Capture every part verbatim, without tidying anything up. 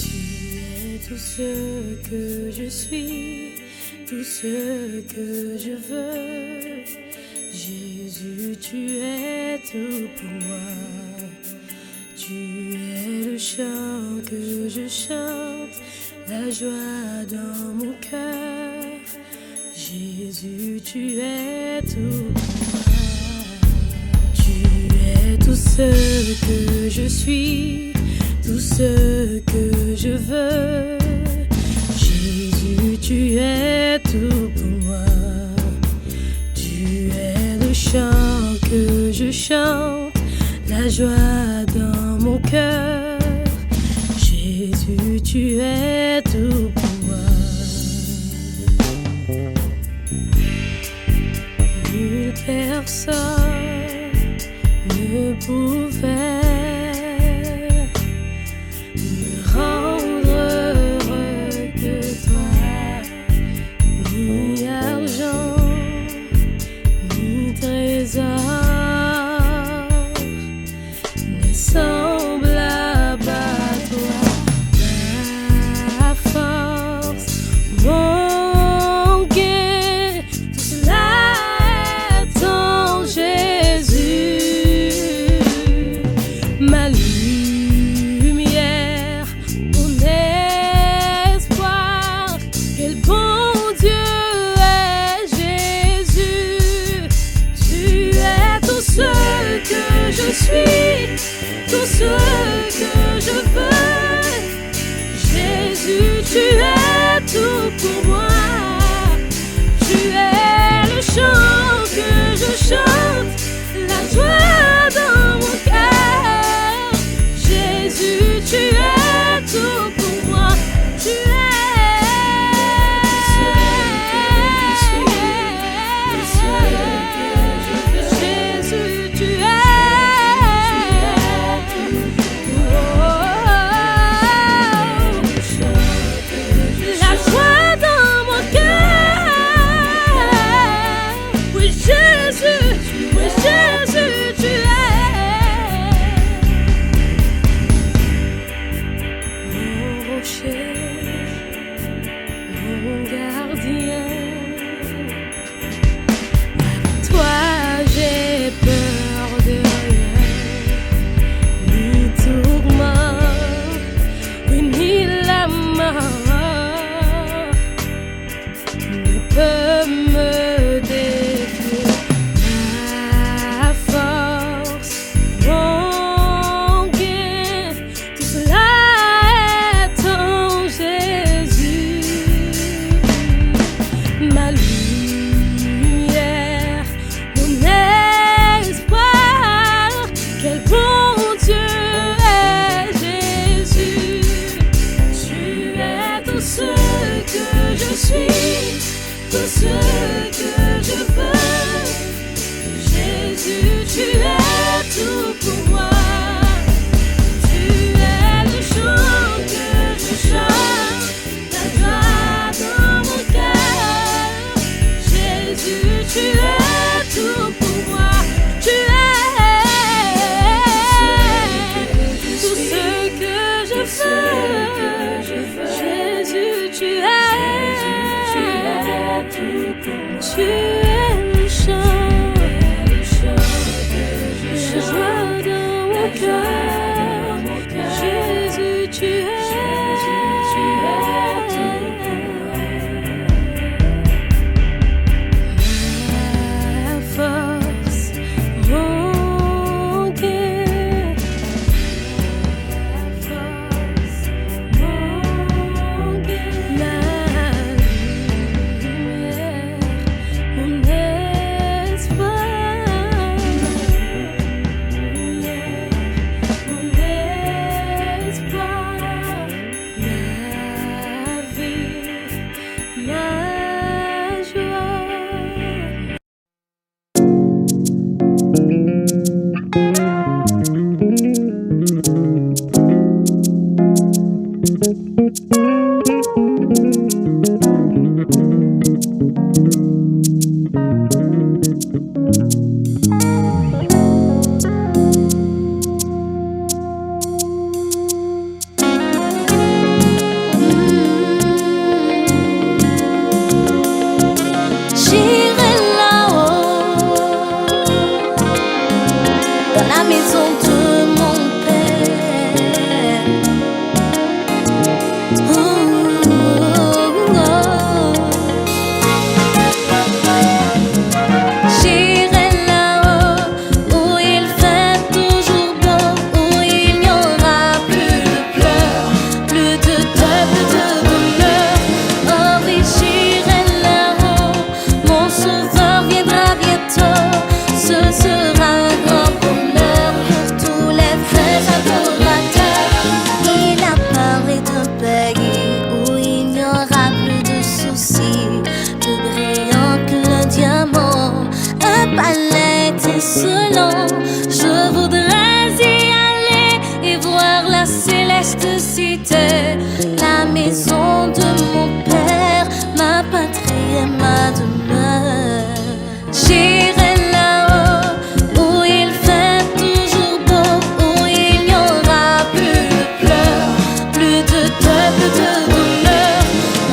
Tu es tout ce que je suis, tout ce que je veux. Jésus, tu es tout pour moi. Tu es le chant que je chante, la joie dans mon cœur. Jésus, tu es tout pour moi. Tu es tout ce que je suis, tout ce que je veux. Jésus, tu es tout pour moi. Tu es le chant que je chante, la joie dans mon cœur. Jésus, tu es tout pour moi. Nulle personne ne pouvait me rendre heureux que toi, ni argent, ni trésor n'est semblable à toi. Ma force, mon gain, tout cela est en Jésus. Ma lumière, mon espoir, quel bon Dieu est Jésus. Tu es tout ce que je suis, tout ce que je veux. Jésus, tu es tout pour moi. Tu es le chant que je chante, la joie dans mon cœur. Jésus, tu es tout pour moi. Tu es. Jésus, tu es. Oh, la joie dans mon cœur. Oui, Jésus, oui, Jésus, tu es mon rocher, mon gardien. Toi, j'ai peur de rien, ni tourment, ni la mort ne peut me défier. Ma force, mon gain, tout cela est en Jésus. Ma lumière, mon espoir, quel bon Dieu est Jésus. Tu es tout ce que je suis, tout ce que je veux. Jésus, tu es tout pour moi. Tu es le chant que je chante, la joie dans mon cœur. Jésus, tu es tout pour moi. Tu es tout ce que je veux. Jésus, tu es. Tu es le chant, la joie dans mon cœur. Jésus, tu es ma force, mon gain. Ma lumière, mon Selon, je voudrais y aller et voir la céleste cité, la maison de mon Père, ma patrie et ma demeure. J'irai là-haut où il fait toujours beau, où il n'y aura plus de pleurs, plus de deuil, plus de douleur.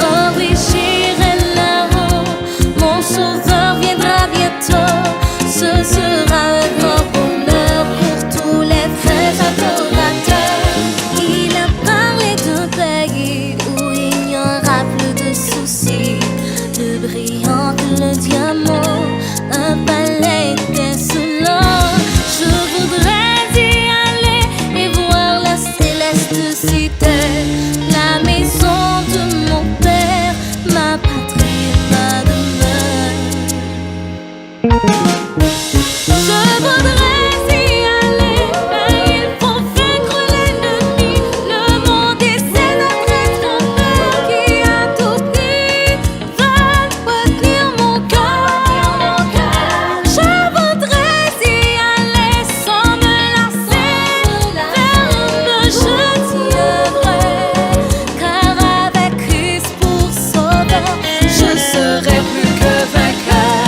Oh oui, j'irai là-haut, mon Sauveur viendra bientôt. Ce sera un grand bonheur pour tous les vrais adorateurs. Il a parlé d'un pays où il n'y aura plus de soucis, plus brillant que le diamant, un palais étincelant. Je voudrais y aller et voir la céleste cité, la maison de mon Père, ma patrie, ma demeure. Je voudrais y aller, mais il faut vaincre l'ennemi, le monde et ses autres trompeurs qui à tout prix veulent retenir mon cœur. Je voudrais y aller sans me lasser, ferme je tiendrai, car avec Christ pour sauveur, je serai plus que vainqueur.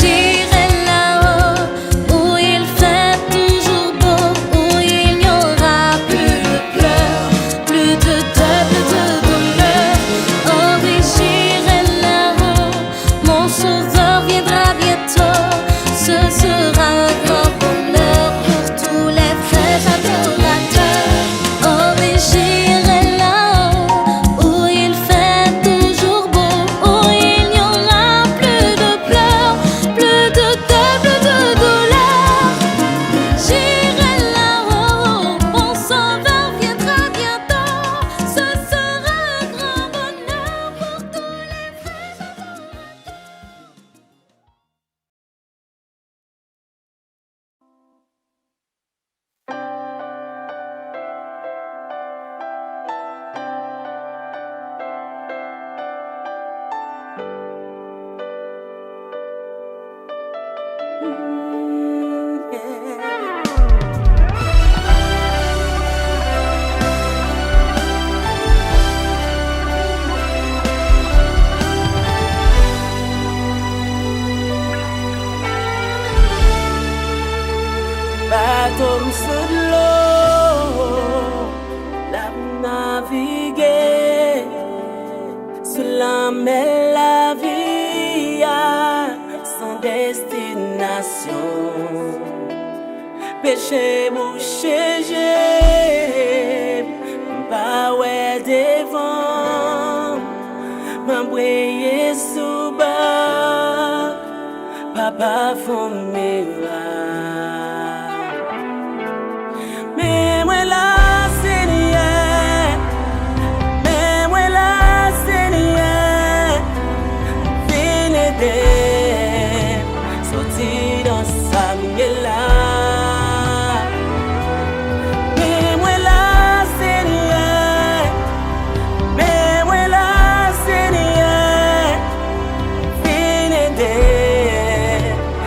J'irai là-haut où il fait toujours beau, où il n'y aura plus de pleurs, plus de deuil, plus de douleur. Oh oui, j'irai là-haut, mon Sauveur viendra bientôt. Ce sera un grand bonheur pour tous les vrais adorateurs. Oh oui, j'irai là-haut où il fait toujours beau, où il n'y aura plus de pleurs, plus de deuil, plus de douleur. J'irai là-haut, mon Sauveur viendra bientôt. Ce sera un grand bonheur pour tous les vrais adorateurs. Bato m sou dlo, l ap navige sou lanmè lavi a san destinasyon. Peche bouche je m, m pa wè devan m, m ap breye sou bak Papa fon mirak. Men mwen la, Senyè, men mwen la, Senyè, vin ede m sòti nan sa m ye la. Men mwen la, Senyè, men mwen la, Senyè, vin ede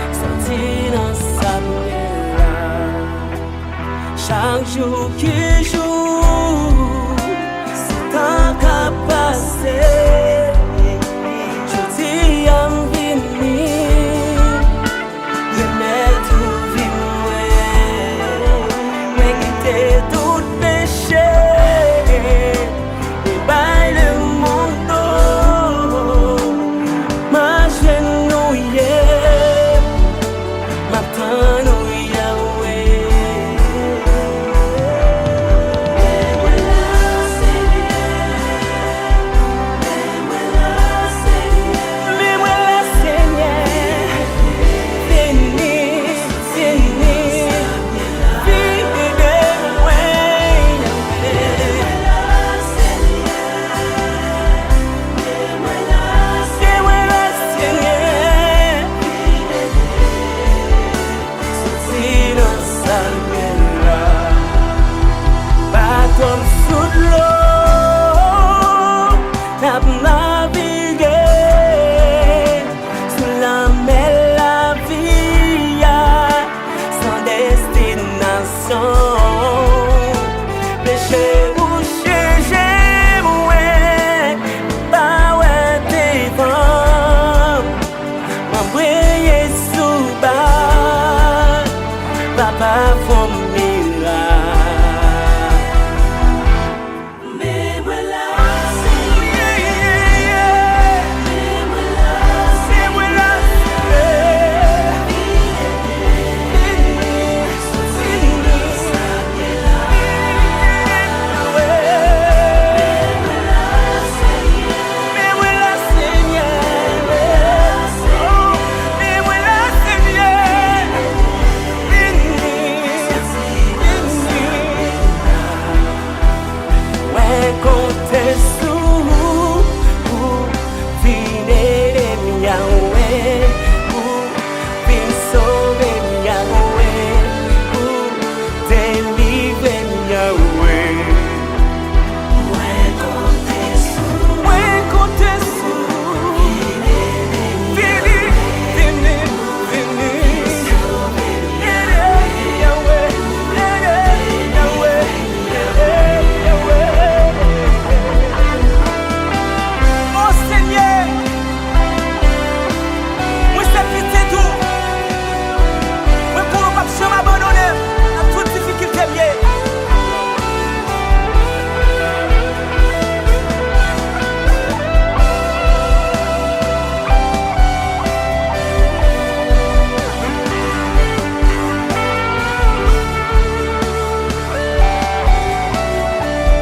m sòti nan sa m ye la. Chak jou ki jou, se tan k ap pase. Jodi a m vini remèt ou vi mwen. Mwen kite tout peche e bay lemonn do. M ajenouye, m ap tann ou, Yahweh. Baton m sou dlo, n ap navige sou lanmè lavi a, san destinasyon. Peche wouche je mwen, m pa wè devan m. Mwen preye sou ba Papa fè yon mirak. Men mwen la, Senyè. Men mwen la, men mwen la, Senyè. Mwen konte sou ou pou vin ede m, Yahweh, pou vin sove m, Yahweh, pou delivre m, Yahweh. Mwen konte sou ou. Mwen konte sou ou. Vini, vini, vini. Ede, Yahweh, ede, Yahweh. O Senyè, mwen se pitit ou. Mwen konnen w p ap janm abandone m nan tout difikilte m ye.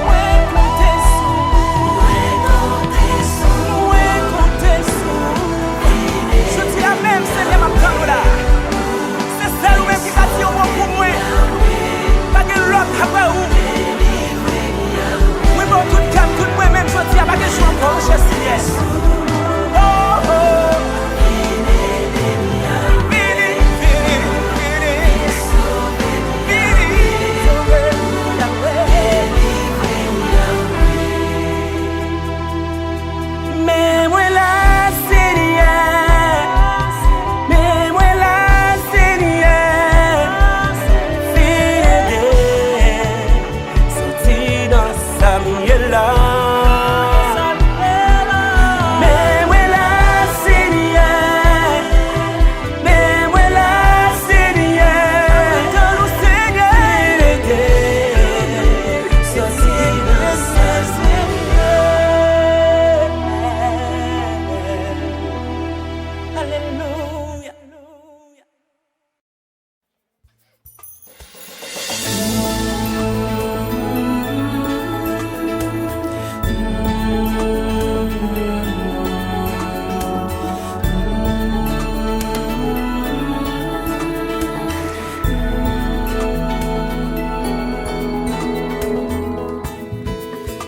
Mwen konte sou ou. Mwen konte sou ou. Mwen konte sou ou. Jodi a menm, Senyè, m ap tann ou la. Se sèl ou menm ki ka di yon mo pou mwen. Pa gen lòt apre ou. Mwen ba w tout kè m, tout mwen menm jodi a, pa gen jou ankò, monchè Senyè. Oh, oh. Vini, vini, vini. Vini, sove m, Yahweh. Men mwen la, Senyè. Men mwen la, Senyè. Vin ede m soti nan sa m ye la. Men mwen la, Senyè. Men mwen la, Senyè. Mwen tann ou, Senyè. Vin ede m soti nan sa m ye. Alelouya.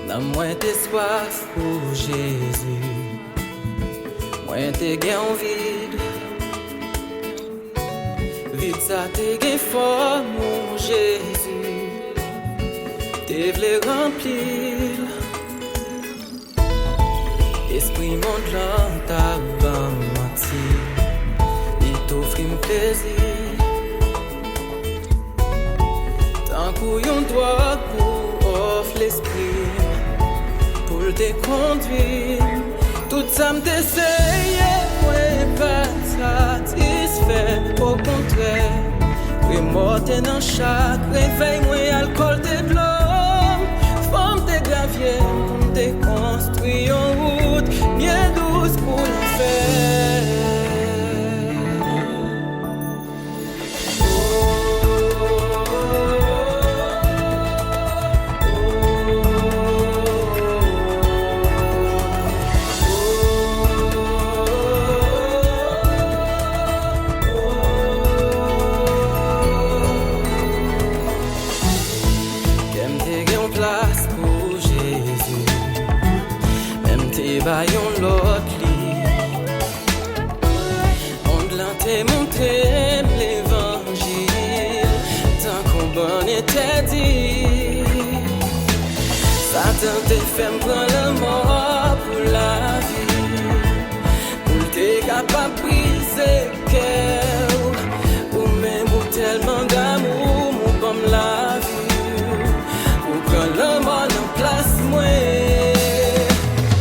Nanm mwen te swaf pou Jezi. Mwen te gen yon vid. Vid sa te gen fòm ou Jezi te vle ranpli l. Espri mond lan t ap ban m manti, li t ofri m plezi. Tankou yon dwòg pou òf lespri m, pou l te kondui m. Tout sa m te seye, mwen pa t satisfè. Okontrè, remò te nan chak revèy mwen, alkòl te dlo m. Fanm te gravye m pou m te konstwi yon wout byen dous pou lanfè. Mwen entèdi. Satan te fè m pran lanmò pou lavi, pou l te kapab brize kè w. Ou menm ou tèlman damou, ou ban m lavi, ou pran lanmò nan plas mwen.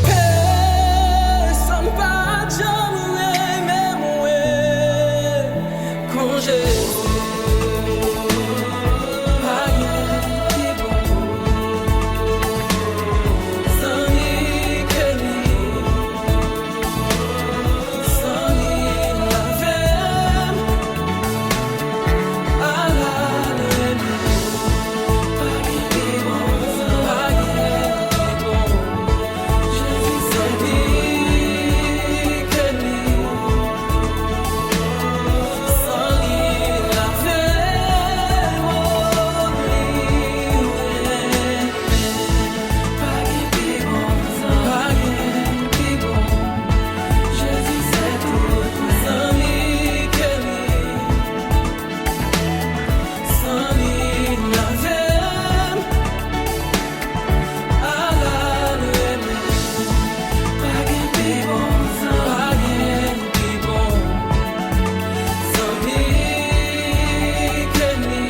Pèsonn pa t janm renmen mwen kon Jezi. Pa gen pi bon zanmi ke li. Zanmi avè m. Ala l renmen. Pa gen pi bon zanmi. Pa gen pi bon. Jezi se li ke li. San li l avè mwen li renmen. Pa gen pi bon, pa gen pi bon. Jezi se tout zanmi ke li. San li l avè m. Ala l renmen. Pa gen pi bon, pa gen pi bon. Zanmi ke li.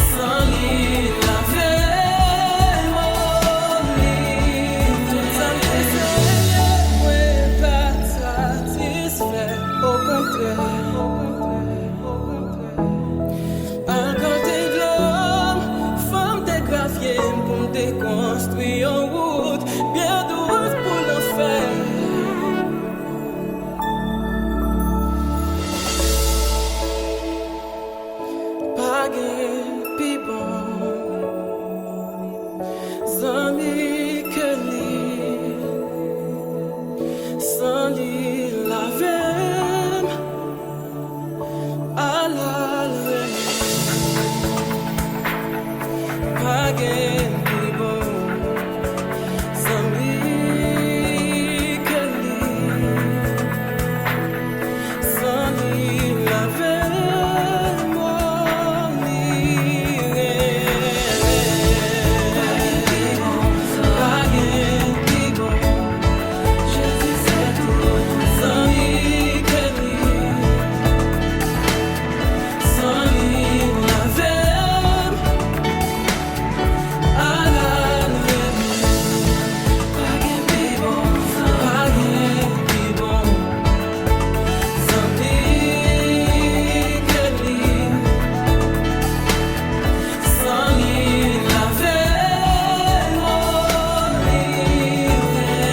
San li l avè m, o, li. Tout sa m te seye, mwen pa t satisfè. Okontrè, okontrè, okontrè. Al kote dlo m, fanm te grafye m pou m te konstwi yon wout byen dous pou lanfè. Pa gen pi bon zanmi ke li. San li l avè m. Ala l renmen. Pa gen pi bon zanmi ke li. San li l avè m, o, li renmen. Pa gen pi bon, pa gen pi bon. Jezi se tout zanmi ke li. San li l avè m. Ala l renmen. Pa gen pi bon, pa gen pi bon. Zanmi ke li. San li l avè m, o, li renmen.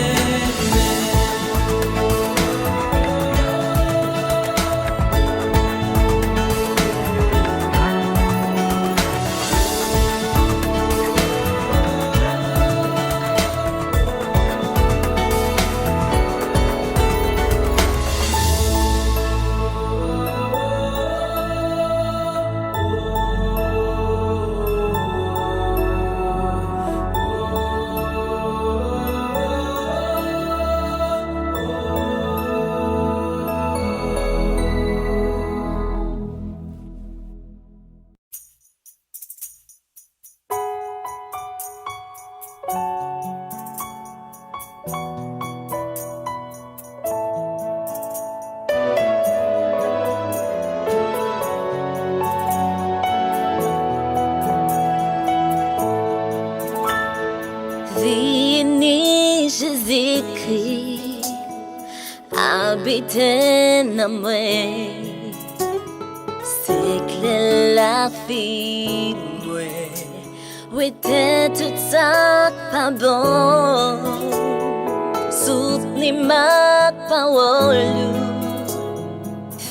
Vini Jezikri. Abite nan mwen, se klè lavi mwen. Wete tout sa k pa bon, soutni m ak pawòl ou.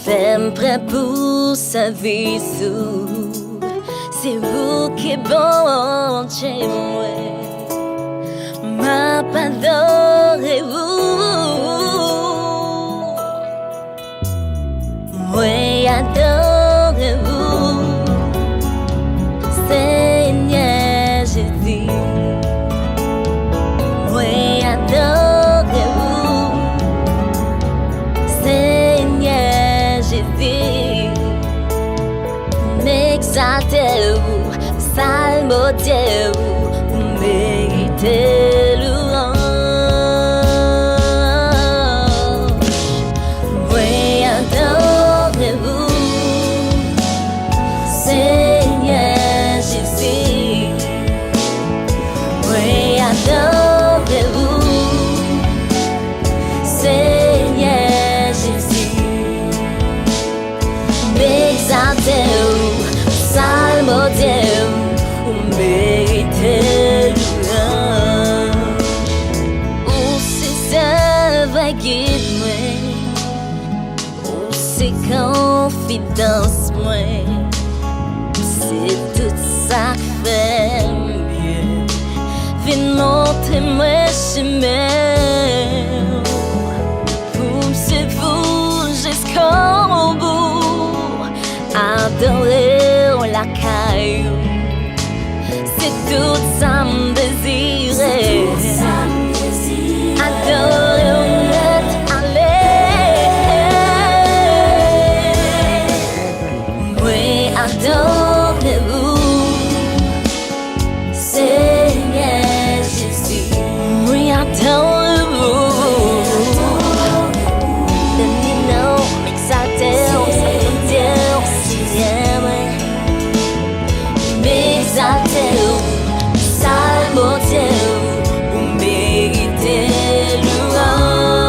Fè m prè pou sèvis ou. Se ou ki Bondye mwen. M ap adore ou. Mwen adore ou, Senyè Jezi. Mwen adore ou, Senyè Jezi. Egzalte ou, salmodye ou, ou merite louwanj. Mwen adore ou, Senyè Jezi. Mwen adore ou, Senyè Jezi. M egzalte ou, salmodye ou, ou merite louwanj. Ou se sèl vrè gid mwen, ou se konfidans mwen, ou se tout sa k fè m byen. Vin montre mwen chemen w. Pou m swiv ou jiskobou, adore w lakay ou, se tout sa m dezire. Adore w nèt ale. Mwen adore ou. Senyè Jezi, mwen adore ou. Beni non w, egzalte w, Bondye w, Senyè mwen. M egzalte w, salmodye w, ou merite louwanj.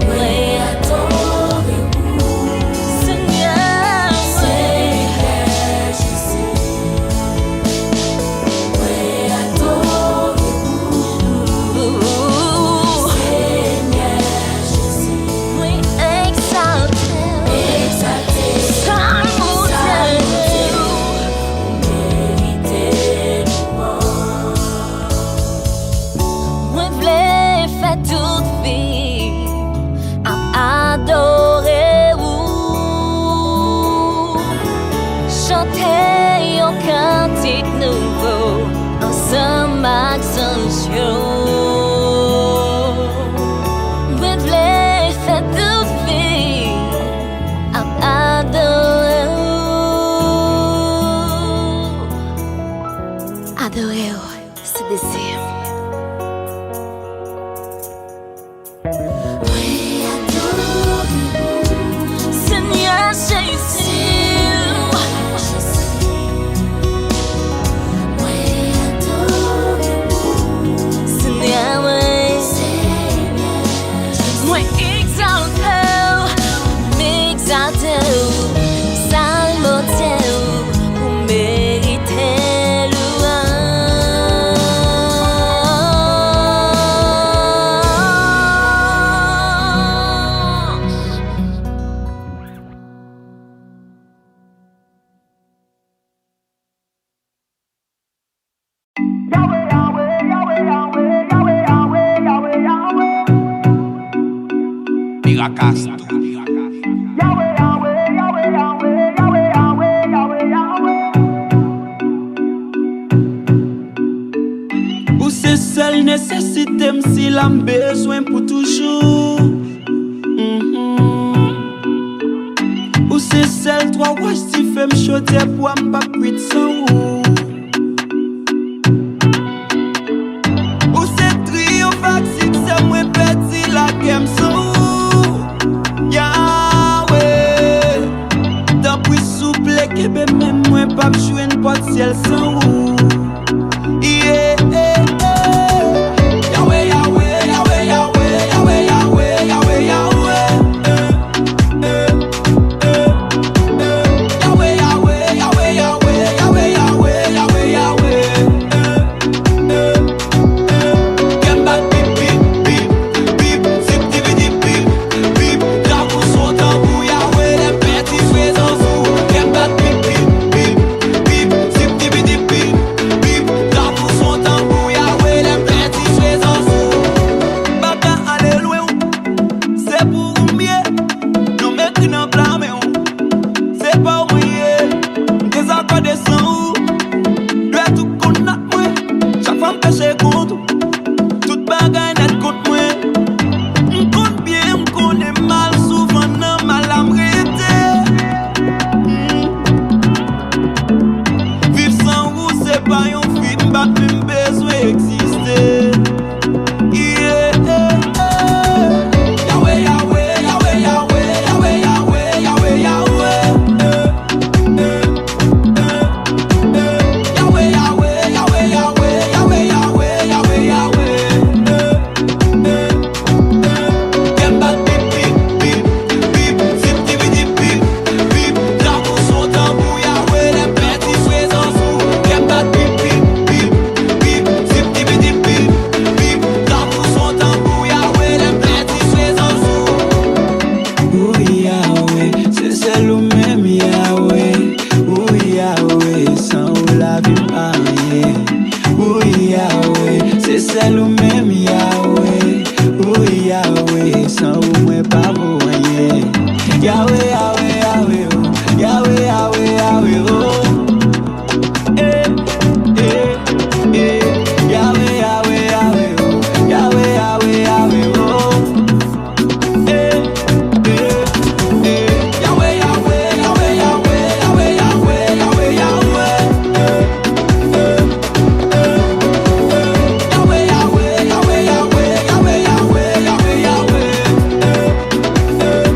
Mwen adore ou, Senyè, Senyè Jezi. Mwen adore ou, Senyè Jezi. Mwen egzalte w, egzalte w, salmodye w, ou merite louwanj. Mwen vle fè tout vi m ap adore ou. Chante yon kantik nouvo ansanm ak zanj yo. Mwen vle fè tout vi m ap adore ou. Adore ou. Se dezi m. Mwen adore ou, Senyè Jezi. Mwen adore ou, Senyè mwen. Mwen egzalte w, m egzalte w, salmodye w, ou merite louwanj. Miracle Studio. Ou se sèl nesesite m, si la m bezwen pou toujou. Mhm. Ou se sèl twa wòch dife m, chodyè bwa m p ap kwit san ou. Ou se triyonf ak siksè, mwen pèdi lagè m san ou. Yawe, tanpri souple kenbe men m, mwen p ap jwenn pòt syèl san ou. Yeah, yeah, yeah. Yawe, Yawe, Yawe, Yawe, Yawe, Yawe, Yawe, Yawe. Eh, eh, eh, eh. Yawe, Yawe, Yawe, Yawe, Yawe, Yawe, Yawe, Yawe. Eh, eh, eh. Kè m bat bip, bip, bip, bip, zip, dibidi, bip, bip. Tankou son tanbou, Yawe, lè m pèdi prezans ou. Kè m bat bip, bip, bip, bip, zip, dibidi, bip. Yawe, se sèl ou menm, Yawe. Wi, Yawe, san ou lavi m pa anyen. Wi, Yawe, se sèl ou menm, Yawe. Wi, Yawe, san ou mwen pa vo anyen. Yawe, Yawe, Yawe, oh. Yawe, Yawe, Yawe, oh. Eh, eh, eh. Yawe, Yawe, Yawe, oh. Yawe, Yawe, Yawe, oh. Eh, eh, eh. Yawe, Yawe, Yawe, Yawe, Yawe, Yawe, Yawe. Eh, eh, eh, eh. Yawe, Yawe, Yawe, Yawe, Yawe, Yawe, Yawe, Yawe. Eh, eh,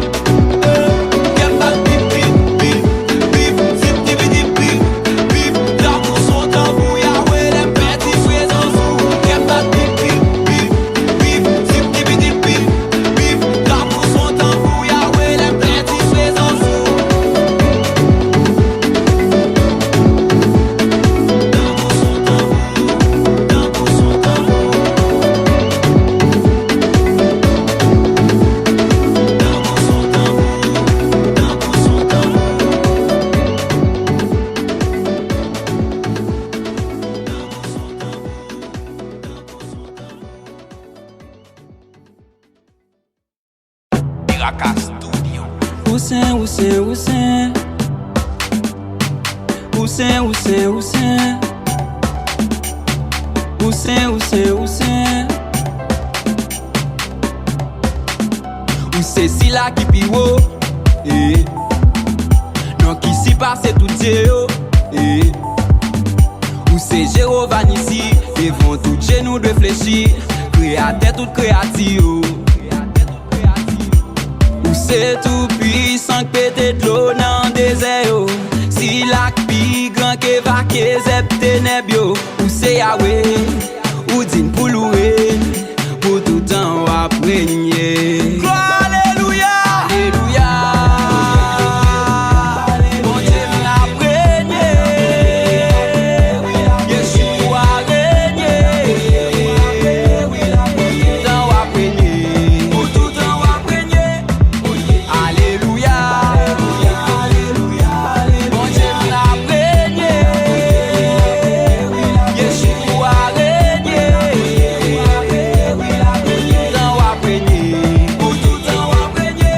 eh. Kè m bat bip, bip, bip, bip, zip, dibidi, bip, bip. Tankou son tanbou, Yawe, lè m pèdi prezans ou. Kè m bat bip, bip, bip. Bip, zip, dibidi, bip, bip. Tankou son tanbou, Yawe, lè m pèdi prezans ou. Tankou son tanbou, tankou son tanbou. Tankou son tanbou, tankou son tanbou. Tankou son tanbou, tankou son tanbou. Iraka Studio. Ou sen, ou sen, ou sen. Ou sen, ou sen, ou sen. Ou sen, ou sen, ou sen. Ou se sila ki pi wo, eh. Non ki sipase tout dye yo, eh. Ou se Jewova Nisi, devan tout je nou dwe flechi, kreyatè tout kreyati yo. Ou se Toupwisan k pete dlo nan dezè yo. Sila k pi gran ke vake zèb tenèb yo. Ou se Yawe, ou dign pou loure, pou toutan w ap renye. Glwa, alelouya, alelouya. Bondye m ap renye. Yeshua renye. Pou toutan w ap renye. Pou toutan w ap renye. Alelouya. Bondye m ap renye. Yeshua renye. Pou toutan w ap renye. Pou toutan w ap renye.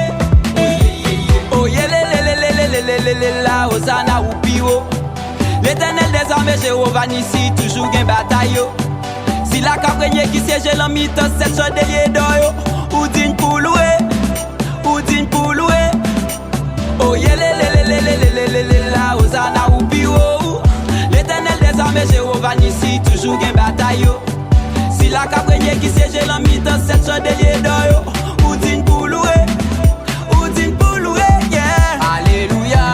Oyelelelelelelelele, la Ozana ou pi wo. Letènèl dèzame, Jewova Nisi, toujou gen batay yo. Sila k ap renye, ki syeje lan mitan sèt chandelye dò yo. Ou dign pou loure, ou dign pou loure. Oyelelelelelelele, la Ozana ou pi wo. Letènèl dèzame, Jewova Nisi, toujou gen batay yo. Sila k ap renye, ki syeje lan mitan sèt chandelye dò yo. Ou dign pou loure, ou dign pou loure, yeah. Alelouya.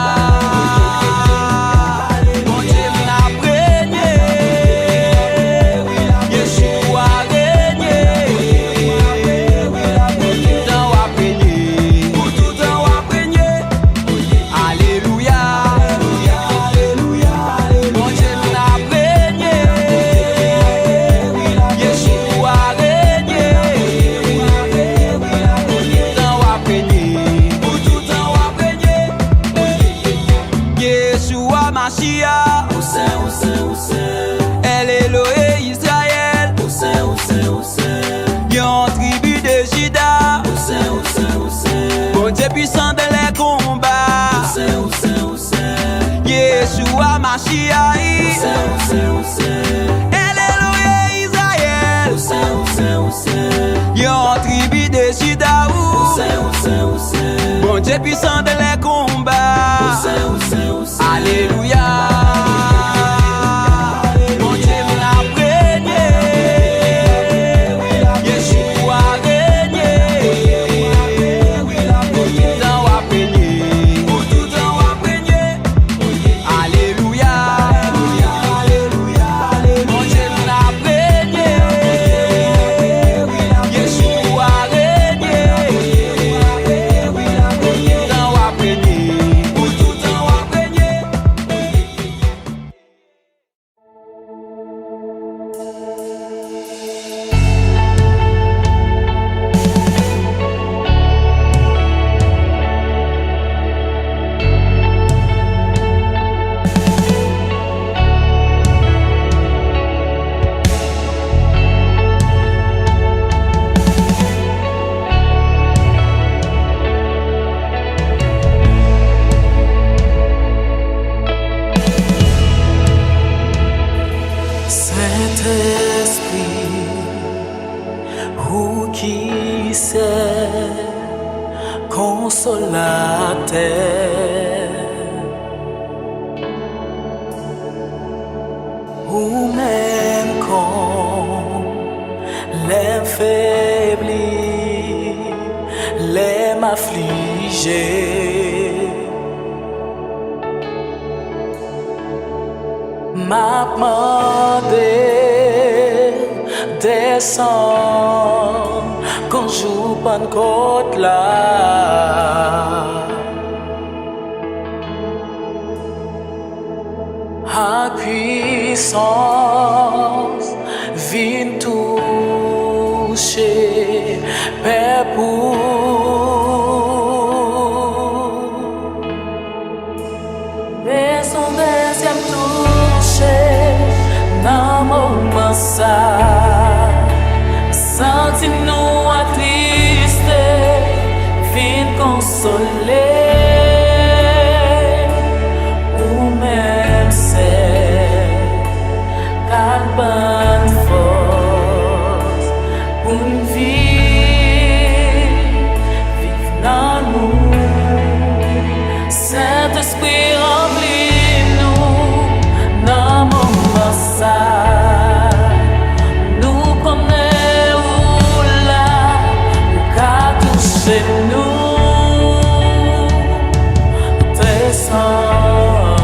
Bondye m ap renye. Yeshua renye. Pou toutan w ap renye. Pou toutan w ap renye. Alelouya. Bondye m ap renye. Yeshua renye. Pou toutan w ap renye. Pou toutan w ap renye. Yeshua Mashiach. Ou sen, ou sen, ou sen. El Elohe Israël. Ou sen, ou sen, ou sen. Lyon tribi de Jida. Ou sen, ou sen, ou sen. Bondye pwisan dan lè konba. Ou sen, ou sen, ou sen. Yeshua Mashiach. Ou sen, ou sen, ou sen. El Elohe Israël. Ou sen, ou sen, ou sen. Lyon tribi de Jida ou. Ou sen, ou sen, ou sen. Bondye pwisan dan lè konba. Ou sen, ou sen, ou sen. Alelouya. Bondye m ap renye. Yeshua renye. Pou toutan w ap renye. Pou toutan w ap renye. Alelouya. Bondye m ap renye. Yeshua renye. Pou toutan w ap Ou menm kon lè m febli, lè m aflije. M ap mande, desann kon jou Pannkòt la. Ak pwisans, vin touche pèp ou. Bezwen dezyèm touche nan moman sa. Santi nou atriste, vin konsole. Ou menm sèl k ap ban n fòs pou n viv, viv nan nou. Sentespri, ranpli nou nan moman sa. Nou konnen ou la, ou ka touche nou. Desann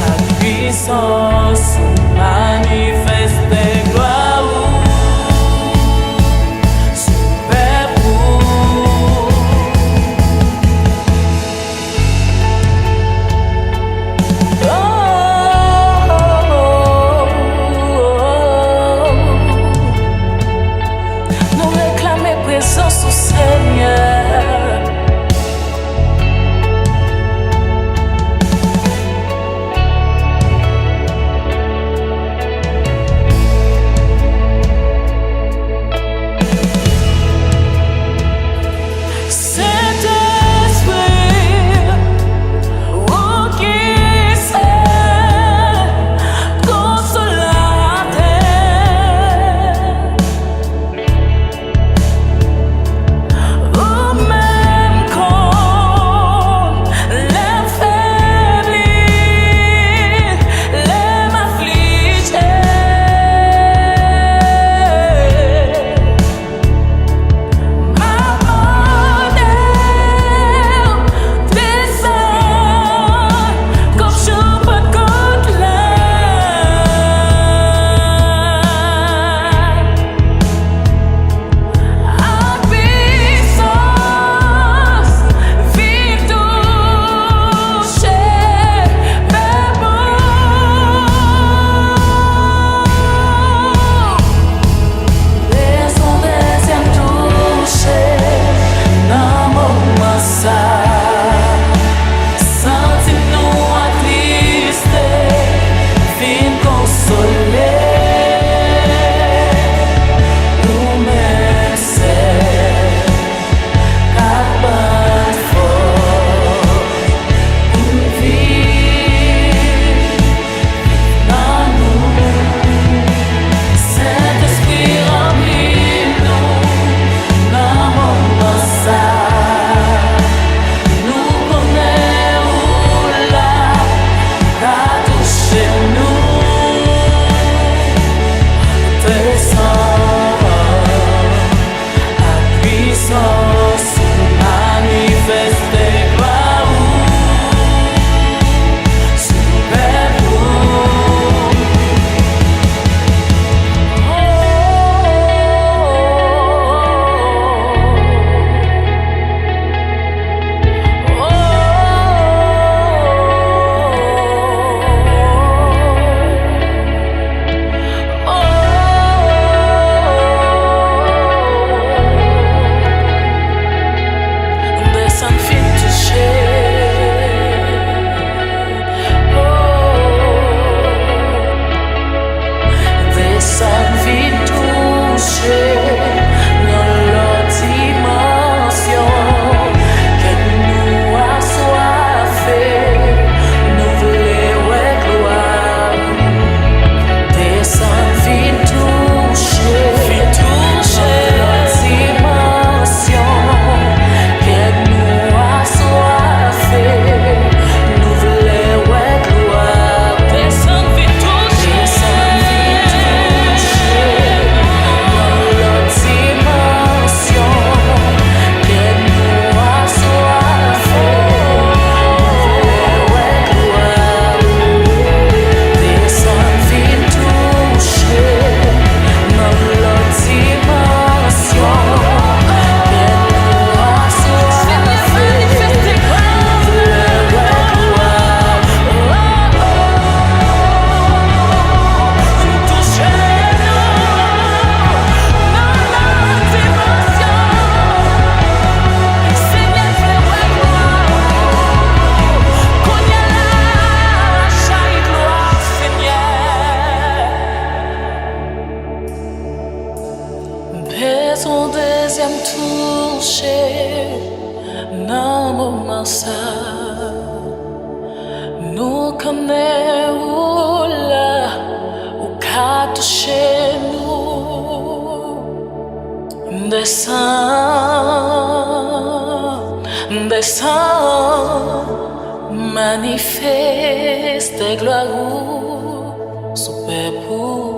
ak pwisans ou, manifeste glwa ou sou pèp ou. Nou konnen ou la, ou ka touche nou. Desann, desann, manifeste glwa ou sou pèp ou.